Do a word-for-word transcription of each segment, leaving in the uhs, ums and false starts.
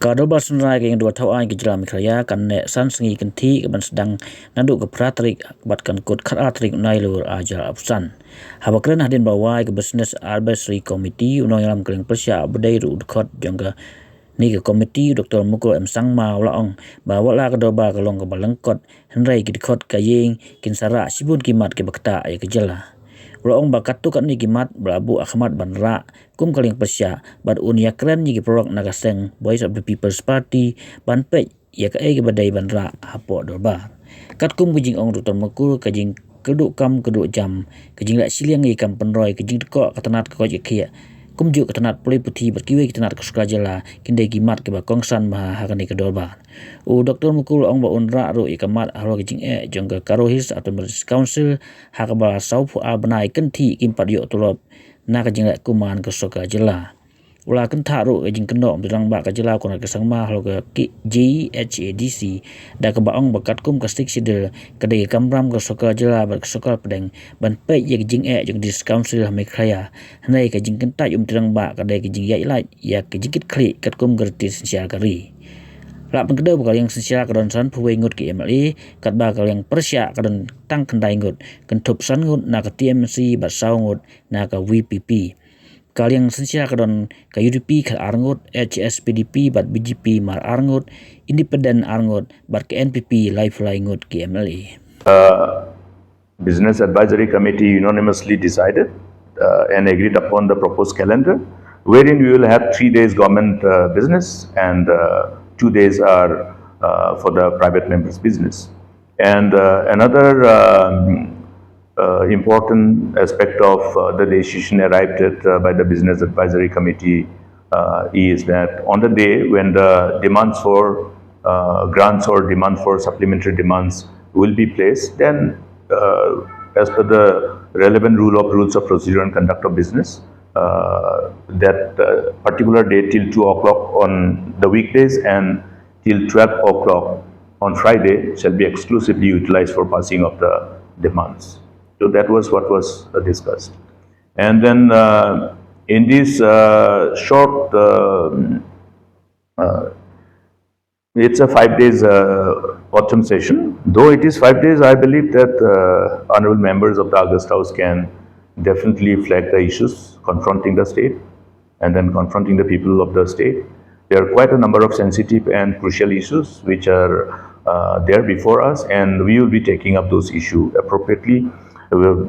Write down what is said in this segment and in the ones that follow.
Ka Dorbar Synrai ka Ïingdua Thaw Aiñ ka jylla Meghalaya kan neh san sngi kynthih, ka ban sdang naduh ka phra tarik bad kan kut khatar tarik u Naiïur ar hajar arphew san. Haba kren hadien ba wai ka Business Advisory Committee, u nongïalam ka liang pyrshah uba dei ruh u dkhot jong kane ka komiti, u Doktor Mukul M Sangma, u la ong ba wat la ka dorbar ka long kaba lyngkot, hynrei ki dkhot ka ïing kin sa rah shibun ki mat kiba ktah ïa ka jylla. U la ong ba katto katne ki mat ba la buh ha khmat ban rah kum ka liang pyrshah, bad un ïakren ïa ki paralok na ka seng Voice of the People's Party ban peit ïa kaei kaba dei ban rah hapoh dorbar. Katkum ka jingong u Doktor Mukul, ka jingkyrduh kam kyrduh jam, ka jingleh shiliang ïa ki kam pynroi, ka jingdkhoh ka tnat ka koit ka khiah, kumjuh ka tnat pule puthi bad kiwei ki tnat ka sorkar jylla, kin dei ki mat kiba kongsan bha ha kane ka dorbar. U Doktor Mukul u ong ba un rah ruh ïa ka mat halor ka jingeh jong ka Garo Hills Autonomous District Council, ha kaba sawphew ar bnai kynthih kim pat ïoh tulop na ka jingleh kuman ka sorkar jylla. U la kynthah ruh ka jingkynnoh u Myntri Rangbah ka jylla u Conrad K Sangma halor ka K-, J H A D C, da kaba ong ba katkum ka Sixth Schedule, ka dei ka kamram ka sorkar jylla bad ka sorkar pdeng ban peit ïa ka jingeh jong ka District Council ha Meghalaya. Hynrei ka jingkyntait u Myntri Rangbah ka dei ka jingïaid lait ïa ka jingkitkhlieh katkum ka riti synshar ka ri. La pynkdew ba ka liang synshar ka don sanphew wei ngut ki M L A, katba ka liang pyrshah ka don tang khyndai ngut, kynthup san ngut na ka T M C bad saw ngut na ka V P P. Ka liang synshar ka don ka U D P khatar ngut, H S P D P bad B J P mar ar ngut, Independent ar ngut, bad ka N P P laiphew lai ngut ki M L A. Uh, Business Advisory Committee unanimously decided, uh, and agreed upon the proposed calendar, wherein we will have three days government, uh, business and, uh, two days are, uh, for the private members' business. And, uh, another, um, uh, important aspect of, uh, the decision arrived at, uh, by the Business Advisory Committee, uh, is that on the day when the demands for, uh, grants or demand for supplementary demands will be placed, then, uh, as per the relevant rule of rules of procedure and conduct of business, uh, that, uh, particular day till two o'clock on the weekdays and till twelve o'clock on Friday shall be exclusively utilized for passing of the demands. So that was what was, uh, discussed. And then, uh, in this, uh, short, uh, uh, it's a five days, uh, autumn session. Though it is five days, I believe that, uh, honorable members of the August House can definitely flag the issues confronting the state and then confronting the people of the state. There are quite a number of sensitive and crucial issues which are, uh, there before us, and we will be taking up those issues appropriately. Uh,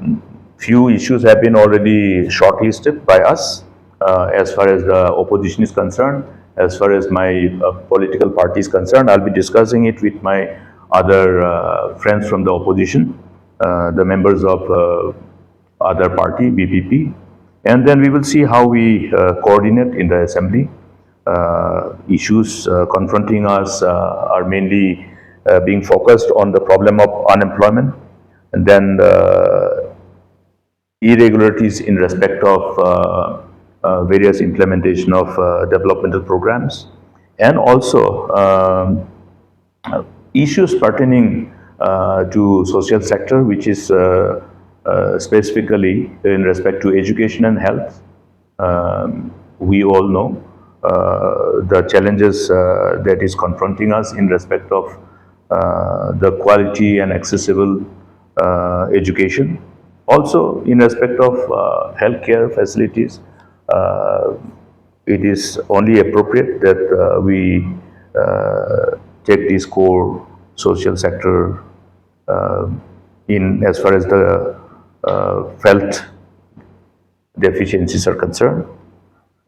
few issues have been already shortlisted by us, uh, as far as the opposition is concerned. As far as my, uh, political party is concerned, I'll be discussing it with my other, uh, friends from the opposition, uh, the members of, uh, other party, B P P. And then we will see how we, uh, coordinate in the assembly. Uh, issues, uh, confronting us, uh, are mainly, uh, being focused on the problem of unemployment, and then, uh, irregularities in respect of, uh, uh, various implementation of, uh, developmental programs, and also, um, uh, issues pertaining, uh, to social sector, which is, uh, uh, specifically in respect to education and health. Um, we all know, uh, the challenges, uh, that is confronting us in respect of, uh, the quality and accessible, uh, education. Also, in respect of, uh, healthcare facilities, uh, it is only appropriate that, uh, we, uh, take this core social sector, uh, in as far as the, uh, felt deficiencies are concerned.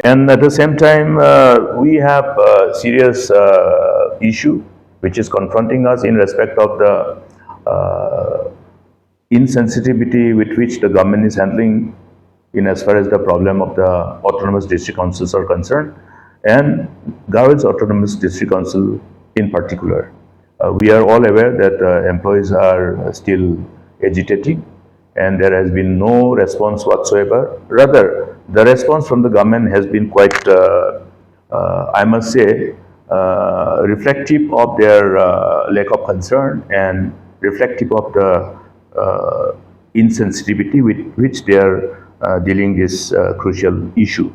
And at the same time, uh, we have a serious, uh, issue which is confronting us in respect of the, uh, insensitivity with which the government is handling in as far as the problem of the autonomous district councils are concerned, and Garo Hills Autonomous District Council in particular. Uh, we are all aware that, uh, employees are still agitating, and there has been no response whatsoever. Rather, the response from the government has been quite, uh, uh, I must say, uh, reflective of their, uh, lack of concern and reflective of the, uh, insensitivity with which they are, uh, dealing this, uh, crucial issue.